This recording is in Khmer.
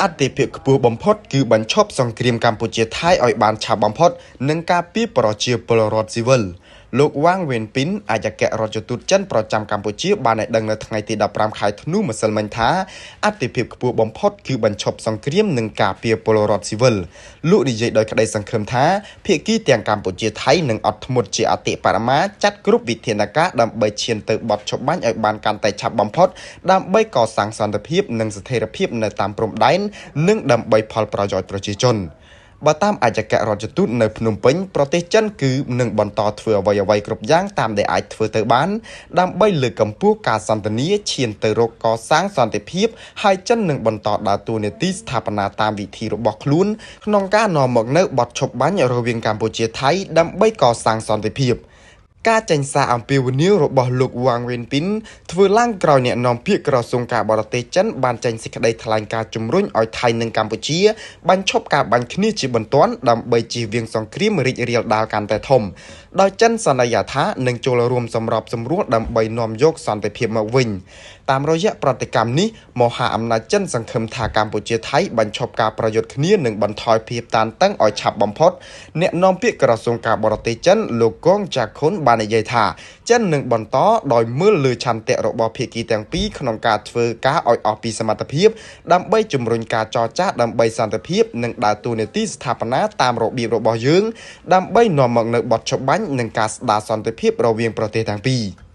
អតិភិបខ្ពស់បំផុតគឺបញ្ឈប់សង្គ្រាមកម្ពុជាថៃឲ្យបានឆាប់បំផុតនិងការពារប្រជាពលរដ្ឋស៊ីវិលលោកវ៉ាងវេនពីនឯកអគ្គរដ្ឋទូតចិនប្រចាំកម្ពុជាបានឲ្យដឹងនៅថ្ងៃទី15ខែធ្នូម្សិលមិញថាអតិភិបខ្ពស់បំផុតគឺបញ្ឈប់សង្គ្រាមនិងការពារពលរដ្ឋស៊ីវិលលោកនិយាយដោយក្តីសង្ឃឹមថាភាគីទាំងកម្ពុជាថៃនឹងអត់ធ្មត់ជាអតិបរមាចាត់គ្រប់វិធានការដើម្បីឈានទៅបទច្បាញ់ឲ្យបានកាន់តែឆាប់បំផុតដើម្បីកសាងសន្តិភាពនិងស្ថិរភាពនៅតាមព្រំដែននិងដើម្បីផលប្រយោជន៍ប្រជាជនបើតាមឯកអគ្គរដ្ឋទូតនៅភ្នំពេញប្រទេសចិនគឺនឹងបន្តធ្វើអ្វីៗគ្រប់យ៉ាងតាមដែលអាចធ្វើទៅបានដើម្បីលើកកម្ពស់ការសន្ទនាឈានទៅរកកសាងសន្តិភាពហើយចិននឹងបន្តដើរតួនាទីស្ថាបនាតាមវិធីរបស់ខ្លួនក្នុងការនាំមកនូវបទឈប់បាញ់រវាងកម្ពុជាថៃដើម្បីកសាងសន្តិភាពការចេញសារអំពាវនាវរបស់លោកវ៉ាងវេនពីនធ្វើឡើងក្រោយអ្នកនាំពាក្យក្រសួងការបរទេសចិនបានចេញសេចក្តីថ្លែងការណ៍ជំរុញឲ្យថៃនិងកម្ពុជាបញ្ឈប់ការបាញ់គ្នាជាបន្ទាន់ដើម្បីជៀសវាងសង្គ្រាមរីករាលដាលកាន់តែធំដោយចិនសន្យាថានឹងចូលរួមសម្របសម្រួលដើម្បីនាំយកសន្តិភាពមកវិញតាមរយៈប្រតិកម្មនេះមហាអំណាចចិនសង្ឃឹមថាកម្ពុជាថៃបញ្ឈប់ការប្រយុទ្ធគ្នានិងបន្ថយភាពតានតឹងឲ្យឆាប់បំផុតអ្នកនាំពាក្យក្រសួងការបរទេសចិនលោកកងចាខុនបាននិយាយថាចិននឹងបន្តដោយមើលលើឆន្ទៈរបស់ភាគីទាំងពីរក្នុងការធ្វើការឲ្យអស់ពីសមត្ថភាពដើម្បីជំរុញការចរចាដើម្បីសន្តិភាពនិងដើរតួនាទីស្ថាបនាតាមរបៀបរបស់យើងដើម្បីនាំមកនូវបទច្បាញ់និងការស្ដារសន្តិភាពរវាងប្រទេសទាំងពីរ។